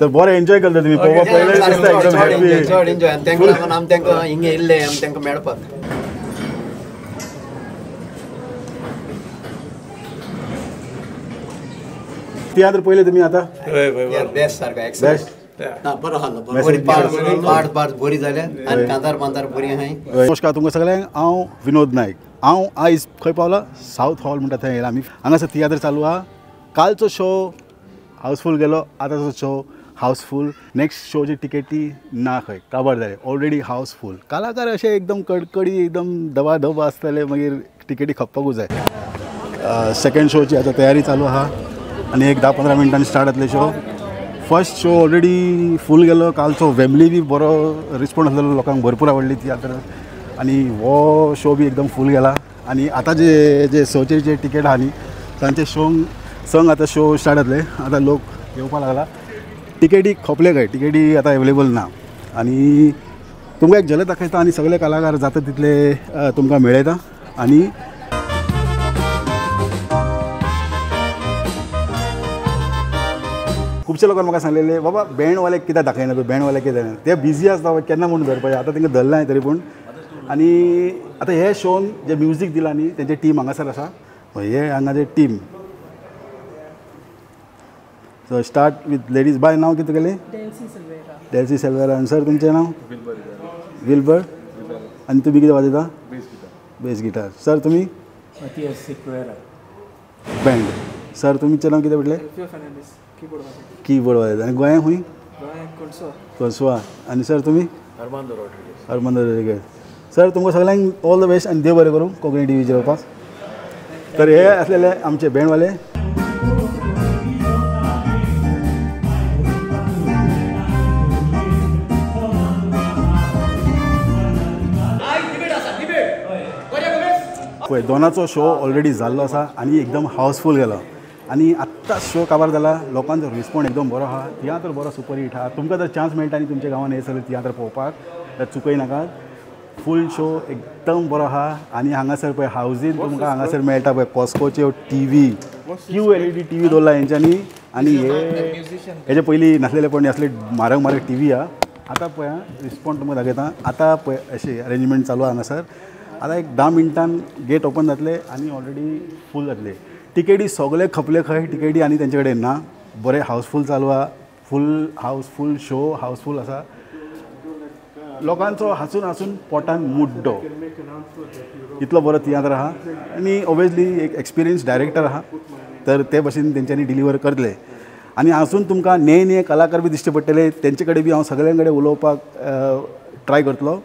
तर बरें एन्जॉय करता तुमी पळोवपाक पयलें दिसता एकदम हॅपी. चड एन्जॉय आनी तांकां लागून आमी तांकां हिंगा येयल्ले आमी तांकां मेळपाक. तियात्र पयले तुमी आतां? बेस्ट सारको एक्सलेंट ना बरो आसलो. बरी पाट पाट बरी जाल्या आनी कांतार पांतार बरी आहाय. नमस्कार तुमकां सगळ्यांक, हांव विनोद नायक. हांव आयज खंय पावला सावथ हॉल म्हणटा थंय येयला आमी. हांगासर तियात्र चालू आहा. कालचो शो हाऊसफूल गेलो, आतांचो शो हाऊसफूल. नेक्स्ट शोची टिकेटी ना खंय काबार जाले ऑलरेडी हाऊसफूल. कलाकार अशे एकदम कडकडी एकदम दबाधब आसतले, मागीर टिकेटी खपपाकूच जाय. सेकेंड शोची आतां तयारी चालू आहा आनी एक 10-15 मिनटांनी स्टार्ट जातले show. First show already full गेलो. कालचो वेम्बली बी बरो रिस्पॉन्स आसलेलो, लोकांक भरपूर आवडली तियात्र आनी हो शो बी एकदम फूल गेला. आनी आतां जे जे शोचे जे टिकेट आहा न्ही तांचे शोंक संग आतां शो स्टार्ट जातले. आतां लोक येवपाक लागला. टिकेटी खोपले काय टिकेटी आतां एवेलेबल ना. आनी तुमकां एक झलक दाखयता आनी सगळे कलाकार जाता तितले तुमकां मेळयता. आनी खुबशे लोकांनी म्हाका सांगलेले बाबा बँडवाले कित्याक दाखयना तूं, बँडवाले कित्याक दाखयना, ते बिजी आसता केन्ना म्हूण धरपाचें. आतां तांकां धरलां तरी पूण. आनी आतां हे शोन जे म्युजीक दिलां न्ही तेंचे टीम हांगासर आसा. हे हांगाचे team. So start with ladies. बाय नांव कितें तुगेलें? डेल्सी सिल्वेरा. डेल्सी सिल्वेरा. आनी सर तुमचें नांव? विल्बर. आनी तुमी कितें वाजयता? Bass guitar. Sir तुमी? मथियस सिक्वेरा. बँड. सर तुमचें नांव कितें म्हटलें? कीबोर्ड वाजयता. आनी गोंया खूंय? कोलसुआ. आनी सर तुमी? अरमांदो रॉड्रिगेज. अरमांदो रॉड्रिगेज. सर तुमकां सगळ्यांक ऑल the best आनी देव बरें करूं कोंकणी टीव्हीचेर येवपाक. तर हे आसलेले आमचे बँडवाले. पळय दोनाचो शो ऑलरेडी जाल्लो आसा आनी एकदम हाऊसफूल गेलो. आनी आत्तां शो काबार जाला, लोकांचो रिस्पॉन्स एकदम बरो आहा. तियात्र बरो सुपर हिट आहा. तुमकां जर चान्स मेळटा न्ही तुमच्या गांवांत हे सगळे तियात्र पळोवपाक तर चुकय नाकात. फूल शो एकदम बरो आहा. आनी हांगासर पळय हावजीन तुमकां हांगासर मेळटा पळय कॉस्कोच्यो TV, QLED TV दवरला हेंच्यांनी. आनी हे हेजे पयलीं नासलेले पण असले म्हारग म्हारग टीव्ही आहा. आतां पळय रिस्पॉन्स तुमकां दाखयता. आतां पळय अशें अरेंजमेंट चालू आहा हांगासर. आतां एक 10 मिनटान गेट ओपन जातले आनी ऑलरेडी फूल जातले. टिकेटी सगळे खपले खंय टिकेटी आनी तेंचे कडेन ना. बरें हाऊसफूल चालू आहा. फूल हावस फूल शो हाऊसफूल आसा. लोकांचो हांसून हांसून पोटान मुड्डो इतलो बरो तियात्र आहा. आनी ओबियसली एक एक्सपिरियन्स डायरेक्टर आहा तर ते भशेन तेंच्यांनी डिलिव्हर करतले. आनी हांसून तुमकां ने ने कलाकार बी दिश्टी पडटले. तेंचे कडेन बी हांव सगळ्यां कडेन उलोवपाक ट्राय करतलो.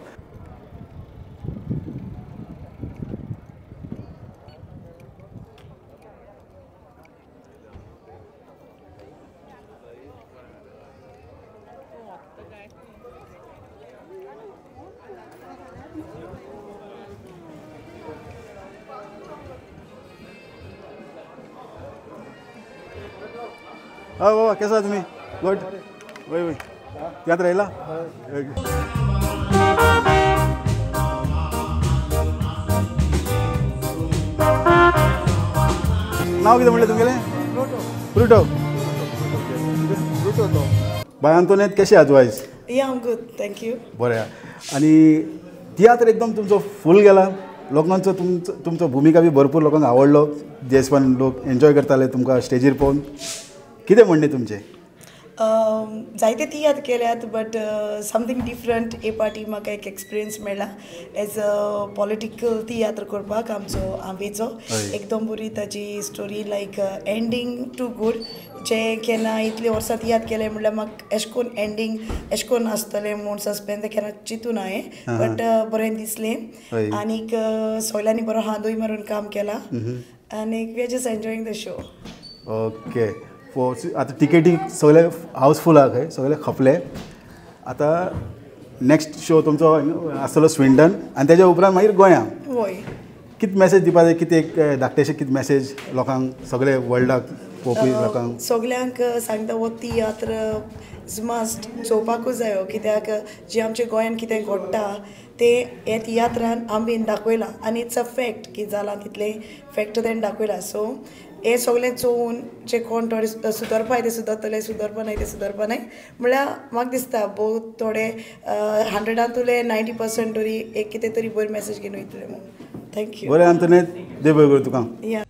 हय बाबा केसो आहा तुमी? गुड. वय वय तियात्र येयला? नांव कितें म्हणलें तुमगेलें? प्लुटो. प्लुटो. बाय आंतोनेत कशें आहा तूं आयज? Yeah, I'm good, thank you. बरें आहा. आनी तियात्र एकदम तुमचो फूल गेला. लोकांचो तुमचो भुमिका बी भरपूर लोकांक आवडलो. जेसपान लोक एन्जॉय करताले तुमकां स्टेजीर पळोवन. कितें म्हणणें तुमचें? जायते तियात्र केल्यात बट समथींग डिफरंट हे पाटी म्हाका एक एक्सपिरियन्स मेळ्ळा एज अ पॉलिटिकल तियात्र करपाक आमचो आंबेचो. एकदम बरी ताजी story like ending too good. जे केन्ना इतले वर्सां तियात्र केले म्हणल्यार म्हाका एशें कोन्न एंडींग एशें कोन्न आसतलें म्हूण सस्पेन्स केन्ना चिंतून हांवें बट बरें दिसलें. आनीक सगळ्यांनी बरो हातूय मारून काम केलां आनीक we are just enjoying the show. Okay. आतां टिकेटी सगळे हाऊसफूल आहा खंय सगळे खपले. आतां नेक्स्ट शो तुमचो आसतलो स्विंडन आनी तेज्या उपरांत मागीर गोंया. वय. कितें मॅसेज दिवपा जाय, कितें एक धाकटेशे कितें मॅसेज लोकांक, सगळे वर्ल्डाक पळोवपी लोकांक? सगल्यांक सांगता हो तियात्र मस्ट चोवपाकूच जायो, कित्याक जे आमच्या गोंयान कितें घडटा तें हे तियात्रान आमी दाखयलां आनी it's a fact की जालां तितलें फॅक्ट तेणें दाखयलां. सो हें सगळें चोवन जे कोण थोडे सुदरपा ते सुदरतले, सुदरपा नाय ते सुदरपा नाय, म्हळ्यार म्हाका दिसता भोव थोडे 100 90% तरी एक कितें तरी बरी मॅसेज घेवन वयतले म्हणून. Thank you. बरें आंतोनेत, देव बरें करूं तुका. या.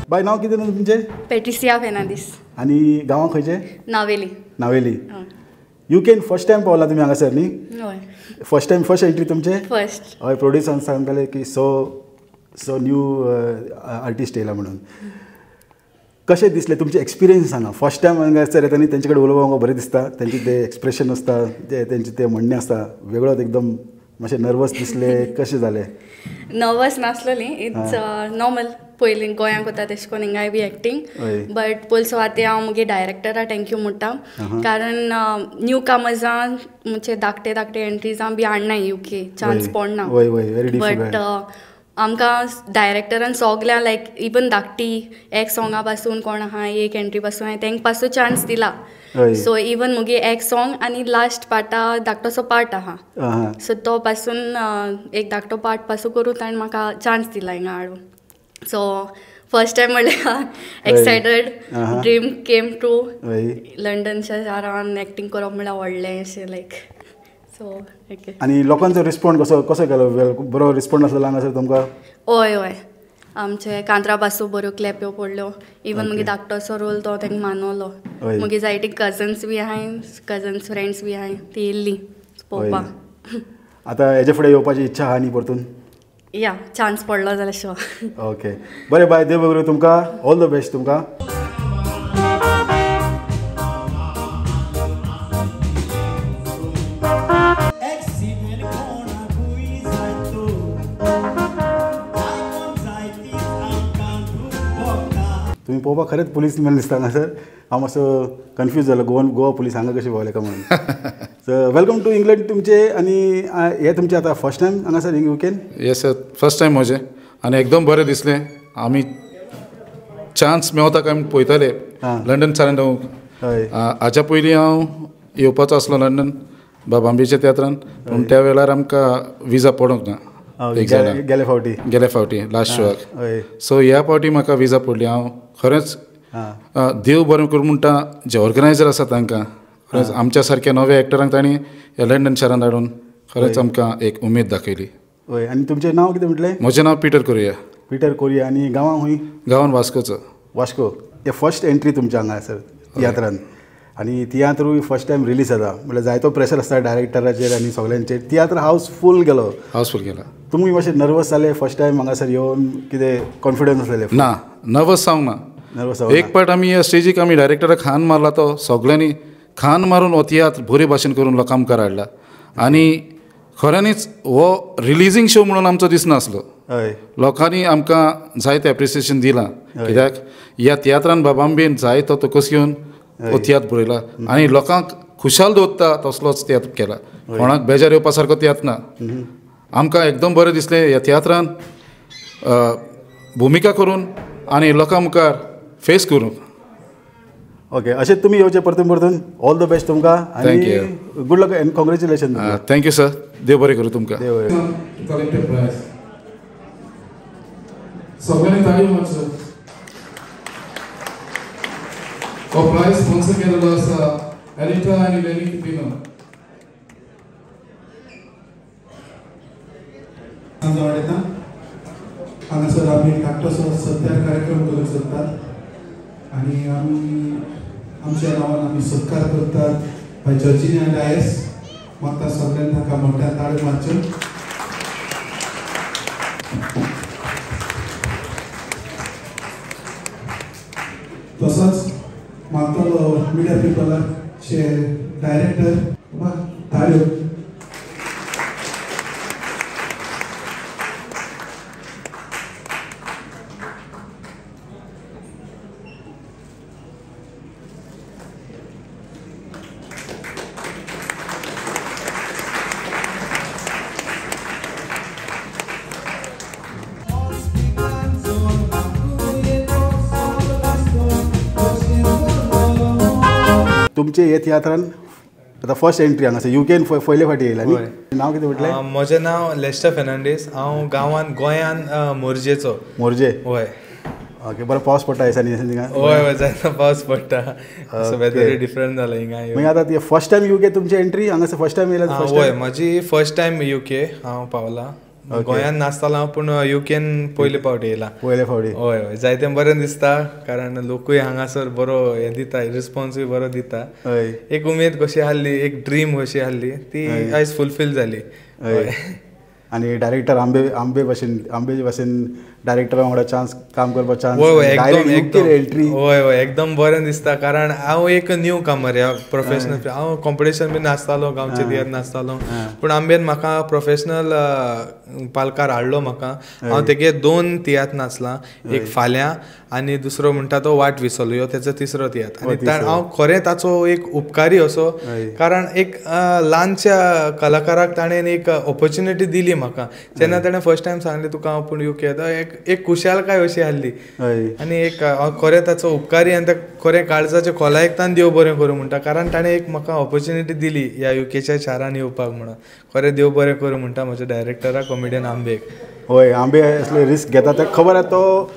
बाय, नांव कितें तुमचें? पेट्रिसिया फेर्नांदीस. आनी गांवां खंयचें? नावेली. नावेली. युकेन फर्स्ट टायम पावला तुमी हांगासर न्ही? हय. फर्स्ट टायम, फर्स्ट एंट्री तुमचें? फर्स्ट. हय, प्रोड्युसरान सांगताले की सो सो न्यू आर्टिस्ट येयला म्हणून. कशें दिसलें तुमचें एक्सपिरियन्स सांगा? फर्स्ट टायम हांगासर येता न्ही, तेंचे कडेन उलोवपाक बरें दिसता, तेंचें तें एक्सप्रेशन आसता, ते तेंचें तें म्हणणें आसता वेगळोच, एकदम मातशें नर्वस दिसलें, कशें जालें? नर्वस नासलोली, it's normal. पयलीं गोंयांक वता तेश कोन हिंगाय बी एक्टींग, बट पयलीं सुवाते हांव मुगे डायरेक्टरा thank you म्हणटा, कारण न्यू कामर्सां म्हणजे धाकटे धाकटे एंट्रीजां बी हाडनाय युके, चान्स पडना. बट आमकां डायरेक्टरान सगळ्यां लायक इवन धाकटी एक सोंगा पासून कोण आहा, एक एंट्री पासून हांवें तांकां पासून चान्स दिला. सो इवन मुगे एक सोंग आनी लास्ट पार्टा धाकटोसो पार्ट आहा, सो तो पासून एक धाकटो पार्ट पासून करून ताणें म्हाका चान्स दिला हिंगा हाडून. सो फर्स्ट टायम म्हणल्यार एक्सायटेड, ड्रीम केम ट्रू. लंडनच्या शारान एक्टींग करप म्हणल्यार व्हडलें अशें लायक. So okay. आनी लोकांचो रिस्पॉन्स कसो कसो केलो? बरो रिस्पॉन्स आसलो हांगासर तुमकां? हय हय, आमचे कांतरा पासून बऱ्यो क्लॅप्यो पडल्यो. इवन मुगे धाकटोसो रोल तो तांकां मानवलो. मुगे जायती कजन्स बी आहाय, कजन्स फ्रेंड्स बी आहाय, ती येयल्ली पळोवपाक. आतां हेजे फुडें येवपाची इच्छा आहा न्ही परतून? या, चान्स पडलो जाल्यार शुअर. ओके, बरें बाय, देव बरें करूं तुमकां, ऑल the best तुमकां. तुमी पळोवपाक खरेंच पुलीस मॅन दिसता हांगासर. हांव मातसो कन्फ्यूज जालो, गोवा पुलीस हांगा कशें पावले काय म्हणून. सो welcome to England तुमचे. आनी हे तुमचे आतां फर्स्ट टायम हांगासर युकेन? येस सर, फर्स्ट टायम म्हजें आनी एकदम बरें दिसलें. आमी चान्स मेवता काय म्हूण पळयताले लंडन सारान रावूंक. हाच्या पयलीं हांव येवपाचो आसलो लंडन बाबांबेच्या तियात्रान, पूण त्या वेळार आमकां विजा पडोंक ना. गेले फावटी, गेले फावटी लास्ट शोआक. सो ह्या फावटी म्हाका विजा पडली. हांव खरेंच देव बरें करूं म्हणटा जे ऑर्गनायजर आसा तांकां, खरेंच आमच्या सारक्या नव्या एक्टरांक तांणी ह्या लंडन शारांत हाडून खरेंच आमकां एक उमेद दाखयली. हय. आनी तुमचें नांव कितें म्हटलें? म्हजें नांव पिटर कोरिया. Peter Korea. आनी गांवां खंय? गांवान वास्कोचो. वास्को. हे फर्स्ट एंट्री तुमच्या हांगासर तियात्रान, आनी तियात्रूय फर्स्ट टायम रिलीज जाता, म्हणल्यार जायतो प्रेशर आसता डायरेक्टराचेर आनी सगळ्यांचेर. तियात्र हावसफूल गेलो. हावसफूल गेला. तुमी मातशें नर्वस जाले फर्स्ट टायम हांगासर येवन? कितें कॉन्फिडन्स आसलेले? ना, नर्वस जावंक ना. नर्वस. एक पाट आमी ह्या स्टेजीक आमी डायरेक्टराक खान मारला, तो सगळ्यांनी खान मारून हो तियात्र बरे भाशेन करून लोकां मुखार हाडला. आनी खऱ्यांनीच हो रिलीजींग शो म्हणून आमचो दिसनासलो. लोकांनी आमकां जायते एप्रिसिएशन दिलां, कित्याक ह्या तियात्रान बाबांबेन जाय तो तकस घेवन हो तियात्र बरयला आनी लोकांक खुशाल दवरता तसलोच तियात्र केला. कोणाक बेजार येवपा सारको तियात्र ना. आमकां एकदम बरें दिसलें ह्या तियात्रान भुमिका करून आनी लोकां मुखार फेस करूंक. ओके, अशें तुमी येवचें परतून परतून. ऑल the best तुमकां. आनी good luck and congratulation. Thank you sir, देव बरें करूं तुमकां. देव बरें. सगळ्यांनी ताळयो मारच्यो. हो प्रायज स्पॉन्सर केलेलो आसा एलिटा आनी लेनी पिनो. हांगासर आमी धाकटोसो सत्कार कार्यक्रम करूंक सोदतात आनी आमी आमच्या नांवान आमी सत्कार करतात बाय जॉर्जिनिया डायस. म्हाका सगळ्यांनी ताका मोठ्यान ताळयो मारच्यो. तसोच मागतलो मिडिया पिपलाचे डायरेक्टर ताळयो. तुमचे हे तियात्रान आतां फर्स्ट एंट्री हांगासर युकेन पयले फावटी येयला न्ही? नांव कितें म्हटलें? म्हजें नांव लेस्टर फेर्नांडीस. हांव गांवान गोंयान मोरजेचो. मोरजे? हय. ओके, बरो पावस पडटा दिसांनी थिंगा? हय हय, जायतो पावस पडटा. वेदर डिफरंट जाला हिंगा. मागीर आतां ती फर्स्ट टायम युके तुमची एंट्री हांगासर फर्स्ट टायम येयला? हय, म्हजी फर्स्ट टायम युके हांव पावला. गोंयान नासतालो हांव, पूण युकेन पयले फावटी येयला. पयले फावटी? हय हय, जायतें बरें दिसता कारण लोकूय हांगासर बरो हें दिता, रिस्पोन्सूय बरो दिता. एक उमेद कशी आहली, एक ड्रीम कशी आहली, ती आयज फुलफील जाली. हय. आनी डायरेक्टर आंबे आंबे भाशेन आंबे भाशेन डायरेक्टरा वांगडा चान्स काम करपाक चान्स? हय हय, एकदम एंट्री. हय हय, एकदम बरें दिसता कारण हांव एक न्यू कामर ह्या प्रोफेशनल. हांव कॉम्पिटिशन बी नासतालो, गांवचे तियात्र नासतालो, पूण आंबेन म्हाका प्रोफेशनल पालकार हाडलो म्हाका. हांव तेगे 2 तियात्र नाचला, एक फाल्यां आनी दुसरो म्हणटा तो वाट विसरलो, ह्यो तेचो तिसरो तियात्र. आनी हांव खरें ताचो एक उपकारी असो, कारण एक ल्हानशा कलाकाराक ताणें एक ऑपॉर्च्युनिटी दिली म्हाका. जेन्ना ताणें फर्स्ट टायम सांगलें तुका हांव पूण युके येता, एक खुशालकाय अशी आहली. आनी एक हांव खरें ताचो उपकारी आनी खरें काळजाच्या खोलायेकतान देव बरें करूं म्हणटा, कारण ताणें एक म्हाका ऑपॉर्च्युनिटी दिली ह्या युकेच्या शारान येवपाक म्हणून. खरें देव बरें करूं म्हणटा म्हज्या डायरेक्टराक कॉमेडियन आंबेक. हय, आंबे असले रिस्क घेता तेका खबर आसा. तो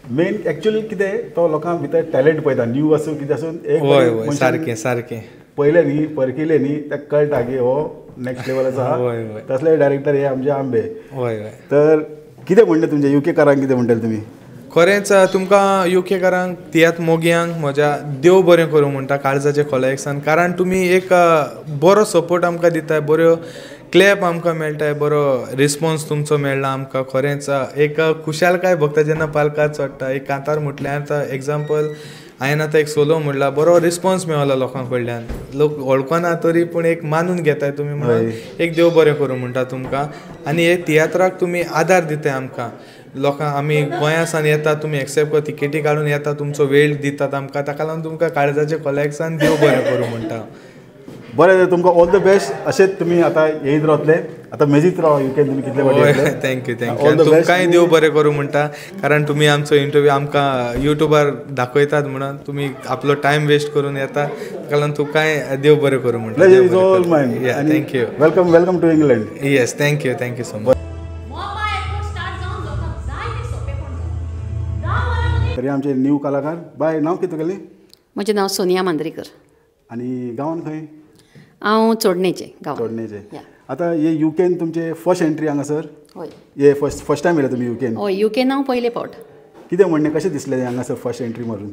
मेन एक्चुअली कितें, तो लोकां भितर टॅलंट पळयता, न्यू आसूं कितें आसूं. हय हय, सारकें सारकें पयलें न्ही, परखिलें न्ही, ताका कळटा की हो नेक्स्ट लेवलाचो आहा. तसले डायरेक्टर हे आमचे आंबे. हय हय. तर कितें म्हणटा तुमच्या युकेकारांक, कितें म्हणटले तुमी? खरेंच तुमकां युकेकारांक, तियात्र मोगयांक म्हज्या देव बरें करूं म्हणटा काळजाचे खोलायेकसान, कारण तुमी एक बरो सपोर्ट आमकां दिताय, बऱ्यो क्लॅप आमकां मेळटाय, बरो रिस्पोन्स तुमचो मेळ्ळा आमकां. खरेंच एक खुशालकाय भोगता जेन्ना पालकार चडटा. एक कांतार म्हटल्यार आतां एग्जाम्पल हांवें आतां एक सोलो म्हणला, बरो रिस्पोन्स मेळ्ळो लोकां कडल्यान. लोक वळखना तरी पूण एक मानून घेताय तुमी म्हणून एक देव बरें करूं म्हणटा तुमकां. आनी हे तियात्राक तुमी आदार दिताय आमकां. लोकांक आमी गोंया सावन येता, तुमी एक्सेप्ट कर, तिकेटी काडून येता, तुमचो वेळ दितात आमकां, ताका लागून तुमकां काळजाचे खोलायेकसान देव बरें करूं म्हणटा. बरें, तुमकां ऑल the best. अशेंच तुमी आतां येयत रावतले, आतां मेजीत राव युकेन तुमी कितले फावटी. Thank you thank you. तुमकांय देव बरें करूं म्हणटा, कारण तुमी आमचो इंटरव्यू आमकां युट्यूबार दाखयतात म्हणून तुमी आपलो टायम वेस्ट करून येता, ताका लागून तुमकांय देव बरें करूं म्हणटा. Thank you. Welcome, welcome to England. Yes, thank you, thank you so much. तरी आमचे न्यू कलाकार बाय, नांव कितें तुगेलें? म्हजें नांव सोनिया मांद्रेकर. आनी गांवान खंय? हांव चोडणेचें गांव. चोडणेचें. आतां हे युकेन तुमचे फर्स्ट एंट्री हांगासर? हय. हे फर्स्ट टायम येयला तुमी युकेन? हय, युकेन हांव पयले फावट. कितें म्हणणें, कशें दिसलें हांगासर फर्स्ट एंट्री मारून?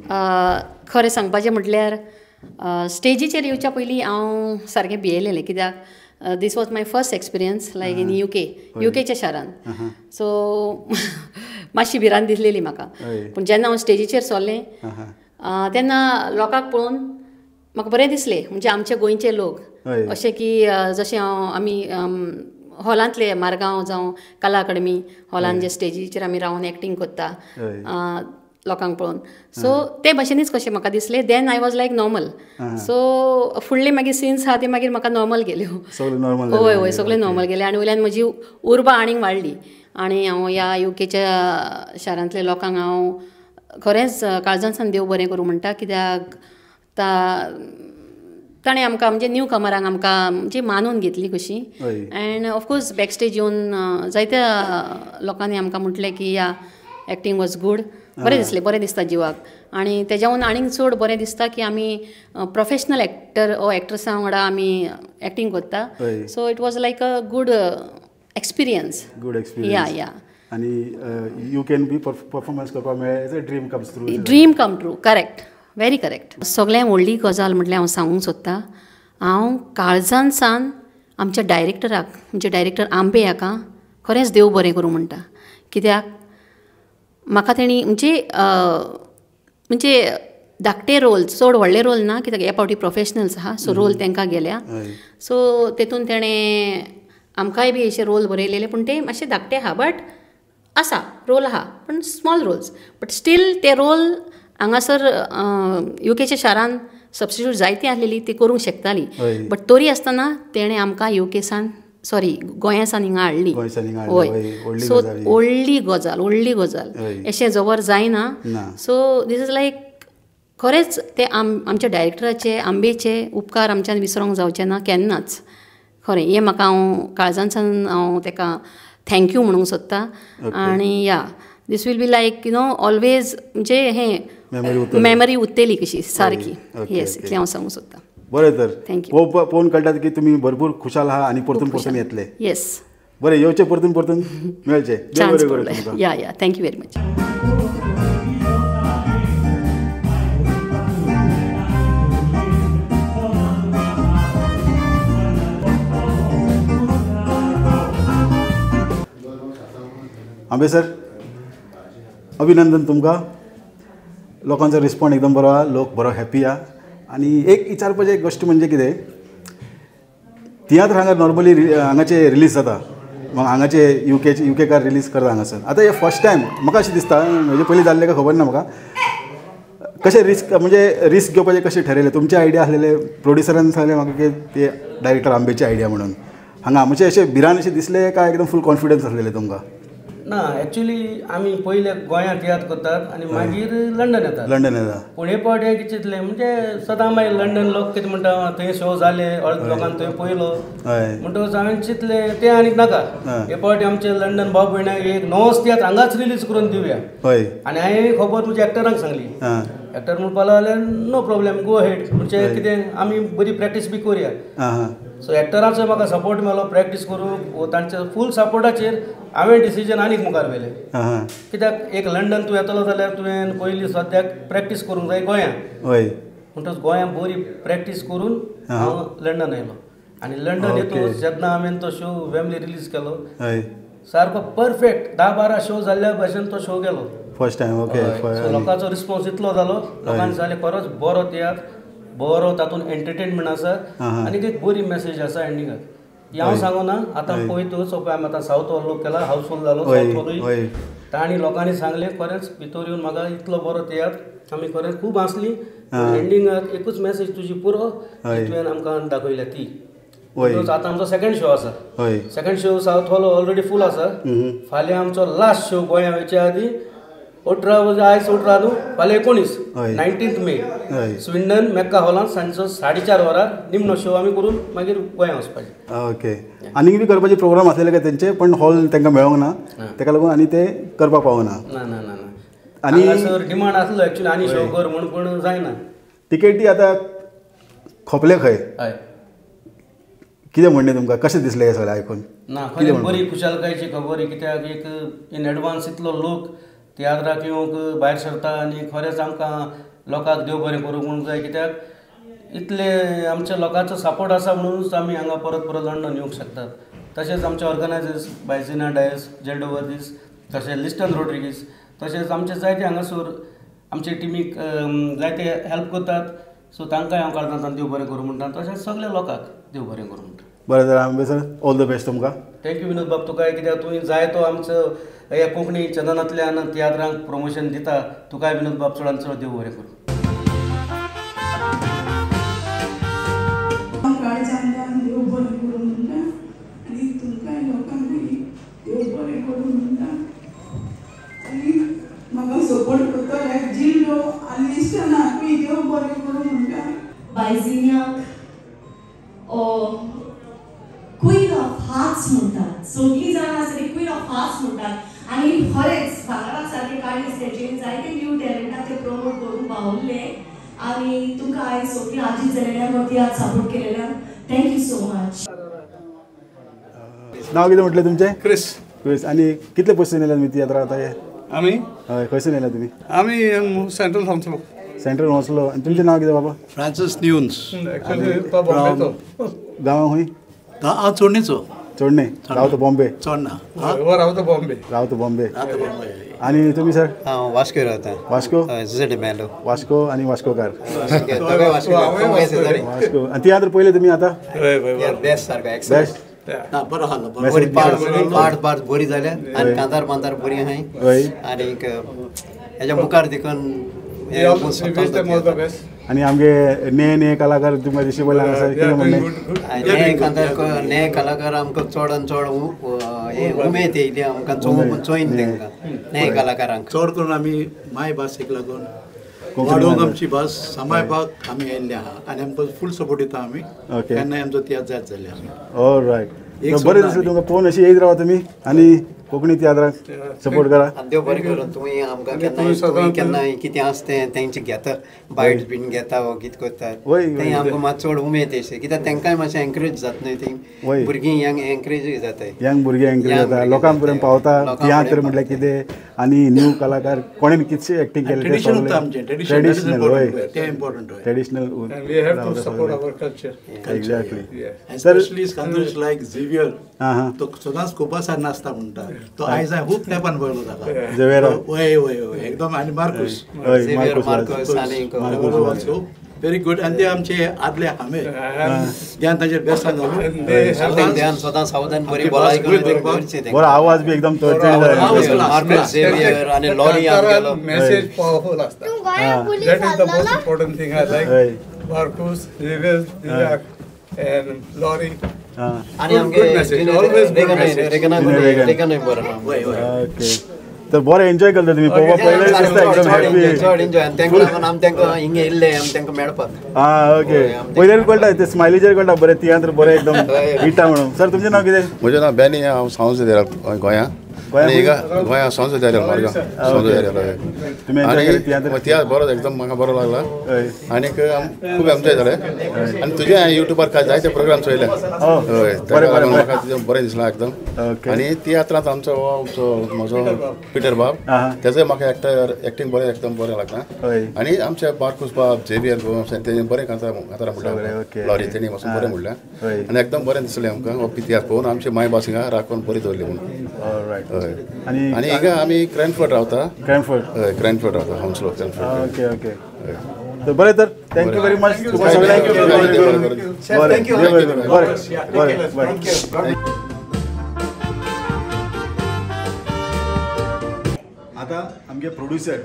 खरें सांगपाचें म्हटल्यार स्टेजीचेर येवच्या पयलीं हांव सारकें भियेलेलें, कित्याक this was my first experience like in UK, युकेच्या शारान. सो मातशी भिरांत दिसलेली म्हाका, पूण जेन्ना हांव स्टेजीचेर सरलें तेन्ना लोकांक पळोवन म्हाका बरें दिसलें. म्हणजे आमचे गोंयचे लोक अशें की जशें हांव आमी हॉलांतले मारगांव जावं कला अकादमी हॉलान जे स्टेजीचेर आमी रावन एक्टींग करता लोकांक पळोवन, सो ते भाशेनूच कशें म्हाका दिसलें. Then I was like normal. So फुडले मागीर सिन्स आहा ते मागीर म्हाका नॉर्मल गेल्यो. हय हय, सगळें नॉर्मल गेलें. आनी वयल्यान म्हजी उर्बा आनीक वाडली आनी हांव ह्या युकेच्या शारांतल्या लोकांक हांव खरेंच काळजांतल्यान देव बरें करूं म्हणटा, कित्याक ताणें आमकां म्हणजे न्यू कमरांक आमकां म्हणजे मानून घेतली कशी. एंड ऑफकोर्स बॅकस्टेज येवन जायत्या लोकांनी आमकां म्हटलें की या एक्टींग वॉज गूड, बरें दिसलें, बरें दिसता जिवाक. आनी तेज्याहून आनीक चड बरें दिसता की आमी प्रोफेशनल एक्टर ओ एक्ट्रसां वांगडा आमी एक्टींग करता. So it was like a good experience. Good experience. Yeah yeah. आनी you can be performance करपाक मेळ्ळें, dream comes true. Dream come true, correct, very correct. सगळ्यांत व्हडली गजाल म्हटल्यार हांव सांगूंक सोदता, हांव काळजान सान आमच्या डायरेक्टराक, आमचे डायरेक्टर आंबे हाका खरेंच देव बरें करूं म्हणटा, कित्याक म्हाका तेणी म्हणजे म्हणजे धाकटे रोल, चड व्हडले रोल ना, कित्याक ह्या फावटी प्रोफेशनल्स आहा, सो रोल तांकां गेल्या. सो तेतून तेणें आमकांय बी अशे रोल बरयलेले, पूण ते मातशे धाकटे आहा, बट आसा रोल आहा, पूण स्मॉल रोल्स, बट स्टील ते रोल हांगासर युकेच्या शारान सबस्टिट्यूट जायती आसलेली, ती करूंक शकताली, बट तरी आसतना तेणें आमकां युकेसान सॉरी गोंयासान हिंगा हाडली. हय, सो व्हडली गजाल, व्हडली गजाल, अशें जबर जायना. So this is like खरेंच ते आमच्या डायरेक्टराचे आंबेचे उपकार आमच्यान विसरोंक जावचे ना केन्नाच. खरें हें म्हाका हांव काळजांतल्यान हांव तेका thank you म्हणूंक सोदता. आनी yeah this will be like you know always म्हणजे हें मेमरी उरतली कशी सारकी. येस, इतलें हांव सांगूंक सोदता. बरें तर thank you. पळोवन कळटा की तुमी भरपूर खुशाल आहा आनी परतून परतून येतले. येस, बरें, येवचें परतून परतून मेळचें. चान्स पडले. Yeah yeah, thank you very much. Ambe sir, अभिनंदन तुमकां. लोकांचो रिस्पॉन्स एकदम बरो आहा, लोक बरो हॅपी आहा. आनी एक विचारपाचें एक गोश्ट म्हणजे कितें, तियात्र हांगा नॉर्मली हांगाचे रिलीज जाता, मग हांगाचे युकेकार रिलीज करता हांगासर. आतां हे फर्स्ट टायम म्हाका अशें दिसता, म्हणजे पयलीं जाल्लें काय खबर ना म्हाका, कशें रिस्क म्हणजे रिस्क घेवपाचें कशें ठरयलें? तुमचें आयडिया आसलेले, प्रोड्युसरान सांगलें म्हाका की ते डायरेक्टर आंबेची आयडिया म्हणून हांगा म्हणजे अशें भिरान अशें दिसलें काय एकदम फूल कॉन्फिडन्स आसलेलें तुमकां? ना, एक्चुली आमी पयले गोंयांत तियात्र करतात आनी मागीर लंडन येतात. लंडन येता. पूण हे पावटी हांवें कितें चिंतलें म्हणजे सदां मागीर लंडन लोक कितें म्हणटा थंय शो जाले, अर्द लोकांक थंय पयलो, म्हणटकच हांवें चिंतलें तें आनीक नाका, हे पावटी आमचे लंडन भाव भयणाक एक नवोच तियात्र हांगाच रिलीज करून दिवया. आनी हांवें खबर म्हज्या एक्टरांक सांगली. एक्टर म्हणपाक लागले नो प्रॉब्लेम, गो हेड, म्हणजे कितें आमी बरी प्रॅक्टीस बी करुया. सो एक्टरांचो म्हाका सपोर्ट मेळ्ळो प्रॅक्टीस करूंक, तांच्या फूल सपोर्टाचेर हांवें डिसिजन आनीक मुखार व्हेलें. कित्याक एक लंडन तूं येतलो जाल्यार तुवें पयलीं सद्याक प्रॅक्टीस करूंक जाय गोंयांत. म्हणटकच गोंयांत बरी प्रॅक्टीस करून हांव लंडन आयलो. आनी लंडन येतूच जेन्ना हांवें तो शो वेम्बली रिलीज केलो, सारको परफेक्ट 10-12 शो जाल्ल्या भशेन तो शो गेलो फर्स्ट टायम. ओके, सो लोकांचो रिस्पॉन्स इतलो जालो, लोकांनी सांगलें खरोच बरो तियात्र, बरो तातूंत एंटरटेनमेंट आसा आनी एक बरी मॅसेज आसा एंडिंगाक. ही हांव सांगूना, आतां पळयतूच पळय आमी आतां सावथ हॉल लोक केला, हावसफूल जालो सावथ हॉलूय, तांणी लोकांनी सांगलें खरेंच भितर येवन म्हाका इतलो बरो तियात्र, आमी खरेंच खूब हांसली, एंडिंगाक एकूच मॅसेज तुजी पुरो तुवें आमकां दाखयल्या ती. आतां आमचो सेकंड शो आसा, second show South Hall already full आसा. फाल्यां आमचो लास्ट शो गोंया वयच्या आदीं 18, आयज 18 न्हू, फाल्यां 19, 19 मे स्विंडन मेक्का हॉलांत सांजचो 4:30 वरार निमणो शो आमी करून मागीर गोंया वचपाचें. ओके, आनीक बी करपाचे प्रोग्राम आसलेले काय तेंचे, पण हॉल तांकां मेळोंक ना, ताका लागून आनी ते करपाक पावना. ना ना ना, आनी डिमांड आसलो एक्चुअली आनी शो कर म्हूण, पूण जायना. टिकेटी आतां खोपले खंय, कितें म्हणणें तुमकां, कशें दिसलें हें सगळें आयकून? ना, खरें बरी खुशालकायेची खबर, कित्याक एक इन एडवान्स इतलो लोक तियात्राक येवंक भायर सरता आनी खरेंच आमकां लोकांक देव बरें करूंक म्हणूंक जाय, कित्याक इतले आमच्या लोकांचो सपोर्ट आसा म्हणूनच आमी हांगा परत परत लंडन येवंक शकतात. तशेंच आमचे ऑर्गनायजर्स बायजिना डायस, जेल्डो वर्दीस, तशेंच लिस्टन रोड्रिगीस, तशेंच आमचे जायते हांगासर आमचे टिमीक जायते हेल्प करतात. सो तांकांय हांव काळजांतल्यान देव बरें करूं म्हणटा, तशेंच सगल्या लोकांक देव बरें करूं म्हणटा. बरें तर आंबे सर, ऑल the best तुमकां. Thank you विनोद बाब, तुका कित्याक तुवें जाय तो आमचो ह्या कोंकणी चॅनलांतल्यान तियात्रांक प्रमोशन दिता, तुकाय विनोद बाब चडान चड देव बरें करूं. काळजांतल्यान देव बरें करूं म्हणटा आनी तुमकांय लोकांकूय देव बरें करूं म्हणटा. आनी म्हाका सपोर्ट करतले जिल्लो आनी लिस्टनाकूय देव बरें करूं म्हणटा. बायजिन्याक क्वीन ऑफ हार्ट्स म्हणटात, सगळीं जाणां आसा ती क्वीन ऑफ हार्ट्स म्हणटात. आनी खरेंच भांगरा सारके काळीज तेजेर जायते न्यू टॅलंटाक ते प्रमोट करूंक पावल्ले आनी तुका आयज सगळीं आजी जालेल्या तियात्र support केलेल्यान thank you so much. नांव कितें म्हटलें तुमचें? क्रिस. क्रिस, आनी कितले पयशे येयले तुमी तियात्राक आतां हे? आमी? हय, खंयसून येयले तुमी? आमी सेंट्रल हांसलो. सेंट्रल हांसलो. आनी तुमचें नांव कितें बाबा? फ्रांसीस न्यून्स. गांवां खंय? हांव चोडणेचो. चोडणे, रावतो बॉम्बे. चोडणा, रावतो बॉम्बे. रावतो बॉम्बे. आनी तुमी सर? हांव वास्को रावता. वास्को? हय, मेलो. वास्को आनी वास्कोकार. वास्को. आनी तियात्र पयले तुमी आतां? बेस्ट, सारको बेस्ट. ना, बरो आहलो, बरी पाट पाट बरी जाल्या आनी कांतार पांतार बरी आहाय आनीक हेज्या मुखार देखून. आनी आमगे ने ने कलाकार तुमकां दिश्टी पडले हांगासर, कितें म्हणणें? ने कांतार ने कलाकार आमकां चड आनी चड उमेद येयली आमकां चोयन तांकां ने कलाकारांक. चड करून आमी मायभासेक लागून वाडोवंक आमची भास सांबाळपाक आमी आयिल्ले आहा आनी आमकां फूल सपोर्ट दिता आमी केन्नाय आमचो तियात्र जायत जाल्ले आमी. ऑलरायट, बरें दिसलें तुमकां पळोवन. अशी येयत रावा तुमी आनी कोंकणी तियात्राक सपोर्ट करा. देव बरें करून तुमी आमकां केन्नाय केन्नाय कितें आसा तें तेंचे घेता, बायट्स बीन घेता वो कितें करता तें आमकां मात चड उमेद अशें कित्याक तेंकांय मातशें एनकरेज जाता न्हय, तीं भुरगीं यंग एनकरेजूय जाताय, यंग भुरगीं एनकरेज जाता, लोकां पर्यंत पावता तियात्र म्हटल्यार कितें आनी न्यू कलाकार कोणें कितशें एक्टींग केलें ट्रेडिशनल. हय, traditional. Exactly. Specially कांदूस लायक झेवियर तो सदांच कोपासार नाचता म्हणटा तो आयज हांवें खूब तेंपान पळयलो ताका. वय वय वय एकदम. आनी मार्कूस, ऑल्सो व्हेरी गुड. आनी ते आमचे आदले हामे ध्यान तांचेर बेस्तान जालो, सदां सावधान बरी भलायकी, बरो आवाज बी एकदम आनी लॉरी आमगेलो मेसेज पावरफुल आसता. That is the most important thing I like. Marcus, Xavier, and Lorry. आनी आमगे रेगनाय बरो. ओके, तर बरें एन्जॉय करता तुमी पळोवपाक पयलें दिसता एकदम हॅपी. चड एन्जॉय. आनी तांकां लागून आमी तांकां हिंगा येयल्ले आमी तांकां मेळपाक. आं ओके, पयल्यार कळटा ते स्मायलीचेर कळटा बरें तियात्र बरें एकदम हिटा म्हणून. सर तुमचें नांव कितें? म्हजें नांव बॅनी, हांव सांवज गोंया. गोंया सांवज मार्गांव सांवज. आनी तियात्र बरो एकदम म्हाका बरो लागला आनीक खूब एन्जॉय जालें. आनी तुजें हांवें युट्यूबार काय जायते प्रोग्राम चोयले, हय, ताका लागून म्हाका तुजें बरें दिसलां एकदम. आनी तियात्रांत आमचो आमचो म्हजो पिटर बाब तेजोय म्हाका एक्टींग बरें एकदम बरें लागलां. आनी आमचे मार्कूस बाब, झेवियर गोम्स तेणें बरें कांतारां म्हणल्यार लॉरी तेणी वचून बरें म्हणलें आनी एकदम बरें दिसलें आमकां हो तियात्र पळोवन. आमची मायभास हिंगा राखून बरी दवरली म्हणून. आनी हिंगा आमी क्रॅनफर्ड रावता. क्रॅनफर्ड? हय, क्रॅनफर्ड रावता, हाउन्सलो क्रॅनफर्ड. ओके ओके, तर बरें तर thank you very much तुमकां सगळ्यांक. बरें बरें बरें. आतां आमगे producer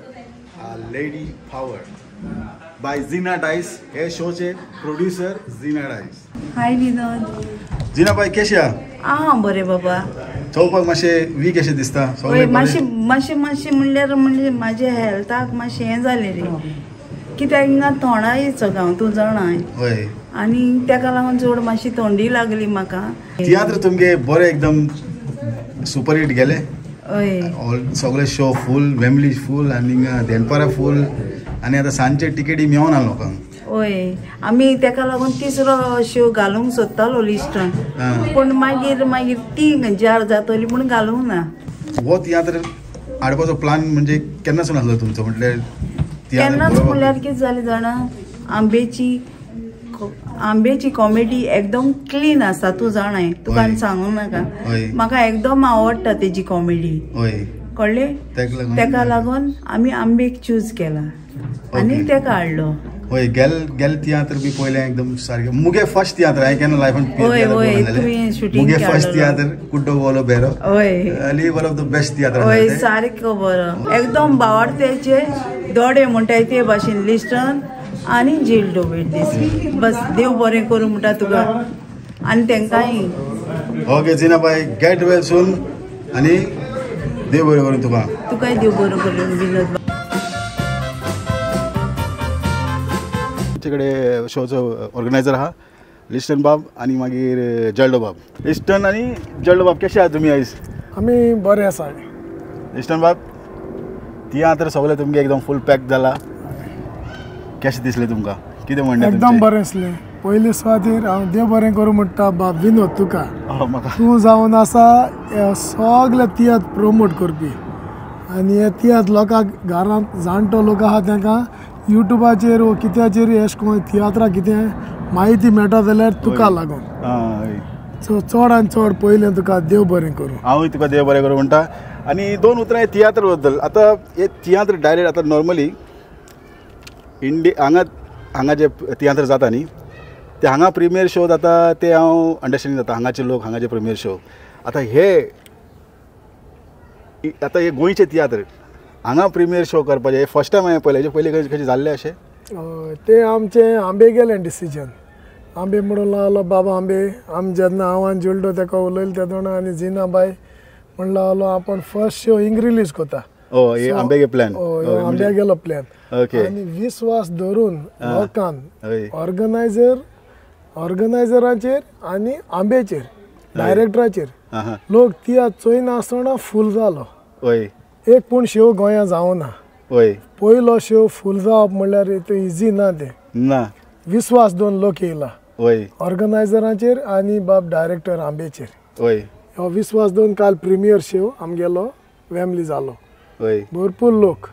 lady power by Gina Dias हे शोचे प्रोड्युसर जिना डायस. हाय विनोद. जिना बाय केशे आहा? आं बरें बाबा. चोवपाक मातशें वीक अशें दिसता. हय, मातशें मातशें मातशें म्हणल्यार म्हणजे म्हाजे हेल्थाक मातशें हें जालें रे, कित्याक हिंगा थोंडा सगळं तूं जाणा. हय, आनी तेका लागून चड मातशी थंडी लागली म्हाका. तियात्र तुमगे बरें एकदम सुपर हिट गेले. हय, सगळे शो फूल, वेम्बली फूल आनी देनपारा फूल आनी आतां सांजचे टिकेटी मेवना लोकांक. हय, आमी तेका लागून तिसरो शो घालूंक सोदतालो लिस्टान, पूण मागीर मागीर ती जार जातली म्हूण घालूंक ना. हो तियात्र हाडपाचो प्लान म्हणजे केन्नासून आसलो तुमचो? म्हटल्यार केन्नाच म्हणल्यार कितें जालें जाणा, आंबेची कॉमेडी एकदम क्लीन आसा, तूं जाणाय, तुका आनी सांगूंक नाका. म्हाका एकदम आवडटा तेजी कॉमेडी, कळ्ळें? तेका लागून आमी आंबेक चूज केला आनी तेका हाडलो. हय, गेल गेल तियात्र बी पळयलें एकदम सारकें. मुगे फर्स्ट तियात्र हांवें केन्ना लायफान मुगे फर्स्ट तियात्र कुड्डो बोलो बेरो. हय, आनी वन ऑफ the best तियात्र. हय, सारको बरो एकदम बावडतेचे दोडे म्हणटाय ते भाशेन लिस्टन आनी जिल्डो वेट. बस देव बरें करूं म्हणटा तुका आनी तेंकांय. ओके जिना बाय, गेट वेल सून आनी देव बरें करूं तुका. तुकाय देव बरो करूं विनोद. आमचे कडेन शोचो ऑर्गनायझर आहा लिस्टन बाब आनी मागीर जल्डो बाब. लिस्टन आनी जल्डो बाब कशे आहा तुमी आयज? आमी बरे आसा. लिस्टन बाब, तियात्र सगळे तुमगे एकदम फूल पॅक जाला, कशें दिसलें तुमकां? कितें म्हणणें? एकदम बरें दिसलें. पयले सुवातेर हांव देव बरें करूं म्हणटा बाब विनोद तुका. तूं जावन आसा सगळे तियात्र प्रोमोट करपी आनी हे तियात्र लोकांक घरांत जाणटो लोक आहा तांकां युट्यूबाचेर वो कित्याचेर अशें करून तियात्रां कितें म्हायती मेळटा जाल्यार तुका लागून. सो चड आनी चड पयलें तुका देव बरें करूं. हांवूय तुका देव बरें करूं म्हणटा. आनी दोन उतरां तियात्र बद्दल. आतां हे तियात्र डायरेक्ट आतां नॉर्मली इंडिया हांगा हांगा जे तियात्र जाता न्ही ते हांगा प्रिमियर शो जाता ते हांव अंडरस्टँडींग जाता हांगाचे लोक हांगाचे प्रिमियर शो. आतां हे आतां हे गोंयचे तियात्र हांगा प्रिमियर शो करपाचें फर्स्ट टायम हांवें पळयलें. पयलीं कशें जाल्लें अशें? तें आमचें आंबे गेलें डिसिजन. आंबे म्हणून लागलो बाबा आंबे आमी जेन्ना हांव आनी जुल्डो तेका उलयलें तेदोना आनी जिना बाय म्हण लागलो आपूण फर्स्ट शो हिंग रिलीज करता. आंबेगे प्लॅन, आंब्यागेलो प्लॅन. आनी विस्वास धरून लोकान ऑर्गनायझराचेर आनी आंब्याचेर डायरेक्टराचेर लोक तियात्र चोयना आसतना फूल जालो. एक पूण शो गोंया जावना. पयलो शो फूल जावप म्हणल्यार इजी ना, तें ना. विस्वास दोन लोक येयला ऑर्गनायझराचेर आनी बाब डायरेक्टर आंबेचेर. हो विस्वास दोन काल प्रिमियर शो आमगेलो वेमली जालो, भरपूर लोक.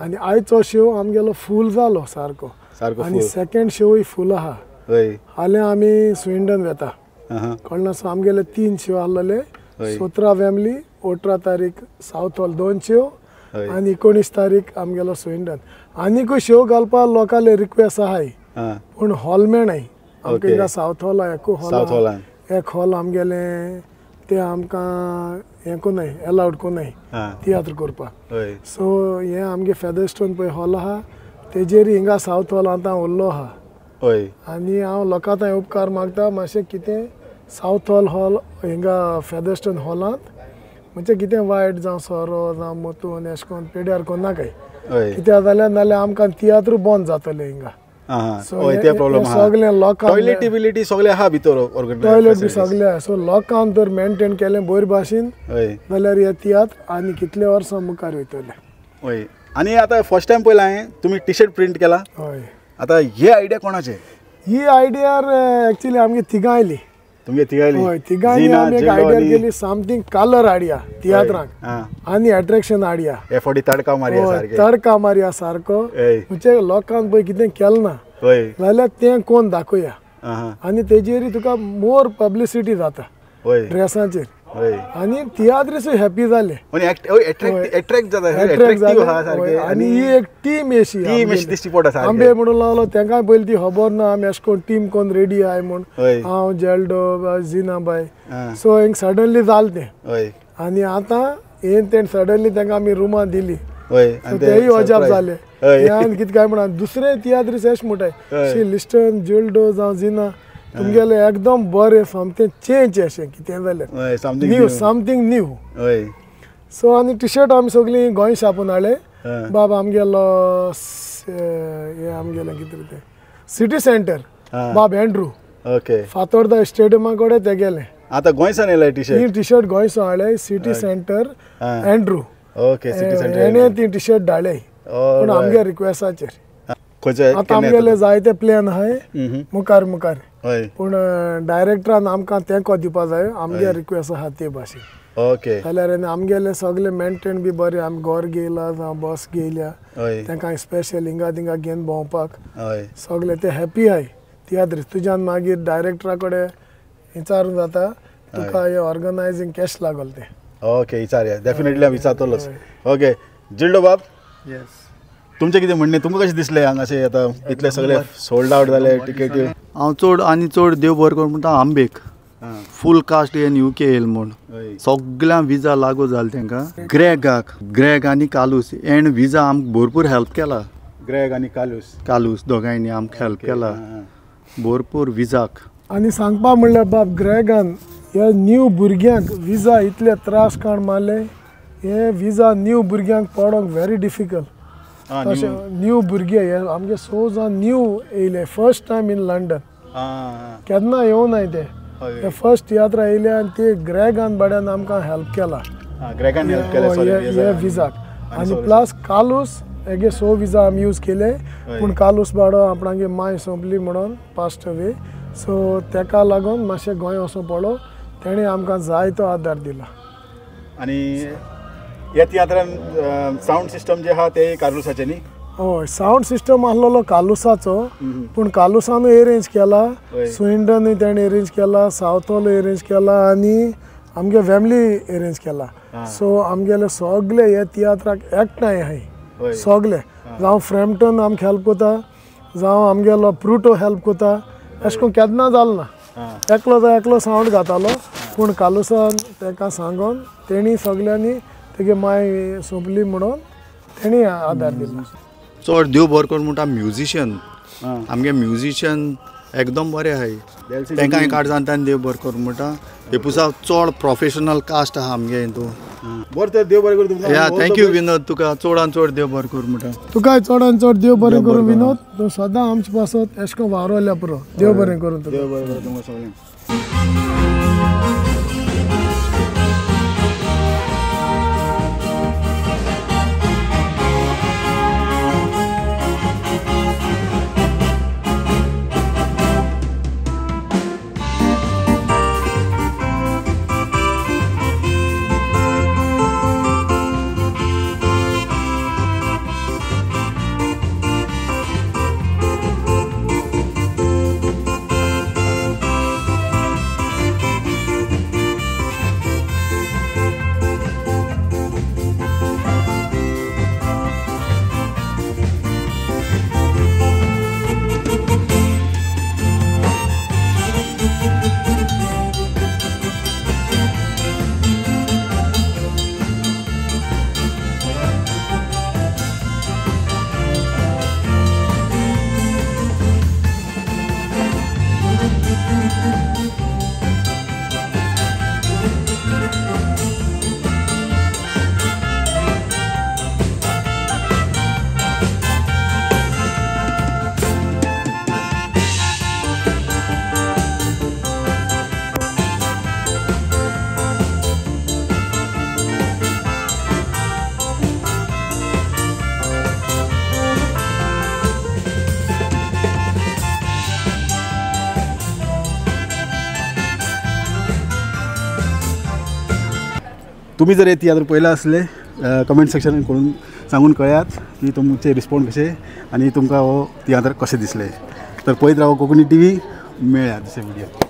आनी आयचो शो आमगेलो फूल जालो सारको, आनी सेकेंड शोय फूल आहा. हाल्यां आमी स्विंडन वेता कळना. सो आमगेले 3 शो आहलेले, 17 वेमली, 18 तारीख सावथ हॉल 2 शो आनी 19 तारीख आमगेलो स्विंडन. आनीकूय शो घालपाक लोकांले रिक्वेस्ट आहाय पूण हॉल मेळनाय आमकां. हिंगा सावथ हॉल एकू हॉल, एक हॉल आमगेले ते आमकां हें कोन्नाय एलावड कोन्नाय तियात्र करपाक. सो हें आमगे फेदरस्टोन पळय हॉल आहा तेजेर हिंगा सावथ हॉल आतां उरलो आहा. आनी हांव लोकां थंय उपकार मागता मातशें कितें सावथ हॉल हॉल हिंगा फेदरस्टोन हॉलांत म्हणजे कितें वायट जावं सोरो जावं मोतून अशें करून पेड्यार कोन्नाकाय, कित्याक जाल्यार नाल्यार आमकां तियात्र बंद जातले हिंगा. सगळे लोकांक टॉयलेट सगळे आहा भितर, टॉयलेट बी सगळे आहा. सो लोकांक जर मेंटेन केलें बरे भाशेन जाल्यार हे तियात्र आनी कितले वर्सां मुखार वयतले. आनी आतां फर्स्ट टायम पयला हांवें तुमी टी शर्ट प्रिंट केला. आतां हे आयडिया कोणाचे? ही आयडिया एक्चुअली आमगे तिगां आयली. तुमगे तिगां आयली? हय, तिगांनी आमी एक आयडिया केली, समथींग कलर हाडया तियात्रांक आनी एट्रेक्शन हाडया. हे फावटी तडका मारया सारके, तडका मारया सारको, म्हणजे लोकांक पळय कितें केलें ना जाल्यार तें कोण दाखोवया आनी तेजेर तुका मोर पब्लिसिटी जाता ड्रेसाचेर. आनी तियात्रिसूय हॅपी जाले, एट्रेक्ट जाता. आनी ही एक टीम अशी आंबे म्हणून लागलो तेंकाय पयलीं ती खबर ना आमी अशें कोण टीम कोण रेडी आहाय म्हूण. हांव जेल्डो जिनाबाय, सो हिंग सडनली जालें तें. आनी आतां हें तें सडनली तेंकां आमी रुमां दिली, तेय अजाप जाले. आनी कितें काय म्हणून दुसरे तियात्रीस अशें म्हणटाय शी लिस्टन जेल्डो जावं जिना तुमगेले एकदम बरें सामकें चेंज अशें कितें जालें न्यू, समथींग न्यू. सो आनी टी शर्ट आमी सगळीं गोंय छापून हाडले. बाब आमगेलो हें आमगेलें कितें तें सिटी सेंटर बाब एंड्रू फातोर्दा स्टेडियमा कडेन ते गेले. आतां गोंयसान येयले टी शर्ट? ही टी शर्ट गोंयसान हाडले, सिटी सेंटर एंड्रू हेणें ती टी शर्ट धाडले पूण आमगे रिक्वेस्टाचेर. आतां आमगेले जायते प्लॅन आहाय मुखार मुखार, पूण डायरेक्टरान आमकां तेंको दिवपा जाय, आमगे रिक्वेस्ट आहा ते भाशेन. जाल्यार आमगेले सगळे मेंटेन बी बरें, आमी घर घेयला जावं बस घेयल्या तेंकां स्पेशल हिंगा थिंगा घेवन भोंवपाक सगळे ते हॅपी आहाय तियात्रीस. तुज्यान मागीर डायरेक्टरा कडेन विचारूंक जाता तुका हें ऑर्गनायजींग कॅश लागल तें. ओके, विचारया डेफिनेटली हांव विचारतलोच. ओके जिल्डो बाब, तुमचें कितें म्हणणें, तुमकां कशें दिसलें हांगाशें आतां इतले सगळे सोल्ड आवट जाले टिकेटी? हांव चड आनी चड देव बरें करूं म्हणटा आंबेक फूल कास्ट हें you K येयल म्हूण सगळ्यांक विजा लागू जाले तेंकां. ग्रेगाक, ग्रेग आनी कालूस हेण विजा आमकां भरपूर हेल्प केला. ग्रेग आनी कालूस, कालूस दोगांयनी आमकां हेल्प केला भरपूर विजाक. आनी सांगपा म्हणल्यार बाब ग्रेगान ह्या न्यू भुरग्यांक विजा इतले त्रास काण मारले, हे विजा न्यू भुरग्यांक पडोंक व्हेरी डिफिकल्ट. तशें न्यू भुरगे हे आमगे 6 जाण न्यू येयले फर्स्ट टायम इन लंडन, केन्ना येवनाय ते फर्स्ट तियात्रा येयले आनी ते ग्रेगान बाड्यान आमकां हेल्प केला हे विजाक. आनी प्लस कालूस हेगे 6 विजा आमी यूज केले, पूण कालूस बाडो आपणागे माय सोंपली म्हणून पास्ट अवे, सो तेका लागून मातशें गोंय वचूं पडलो, तेणें आमकां जायतो आदार दिला. आनी ह्या तियात्रान सावंड सिस्टम जे आहा ते कार्लुसाचे न्ही? हय, सावंड सिस्टम आसलेलो कालुसाचो, पूण कालुसानूय एरेंज केला, स्विंडनूय तेणें एरेंज केला, सावथ हॉलूय एरेंज केला आनी आमगे फॅमिली एरेंज केला. सो आमगेले सगळे हे तियात्राक एकठांय आहाय सगळे, जावं फ्रॅम्पटन आमकां हेल्प कोता, जावं आमगेलो प्रुटो हेल्प कोता, अशें करून केन्ना जालें ना. एकलो जाय एकलो सावंड घातालो, पूण कालुसान तेका सांगोन तेणी सगळ्यांनी तेगे माय सोंपली म्हणून तेणी आदार दिलो. चड देव बरो करूं म्हणटा म्युजिशियन, आमगे म्युजिशियन एकदम बरें आहाय तांकां काळजांतल्यान जान देव बरें करूं म्हणटा. हे पुसा चड प्रोफेशनल कास्ट आहा आमगे हितून. बरें तर देव बरें करूं तुमकां. या thank you विनोद, तुका चडान चड देव बरें करूं म्हणटा. तुकाय चडान चड देव बरें करूं विनोद, तूं सदां आमचे पासत एशें करून वावरल्या पुरो. देव बरें करूं तुका. देव बरें करूं तुमकां सगळ्यांक. तुम्ही जर हे तियात्र पळयला आसले कमेंट सेक्शनान करून सांगून कळयात की तुमचे रिस्पॉन्स कशे आनी तुमकां हो तियात्र कशें दिसले. तर पळयत राव कोंकणी टीव्ही. मेळया दुसऱ्या व्हिडियो.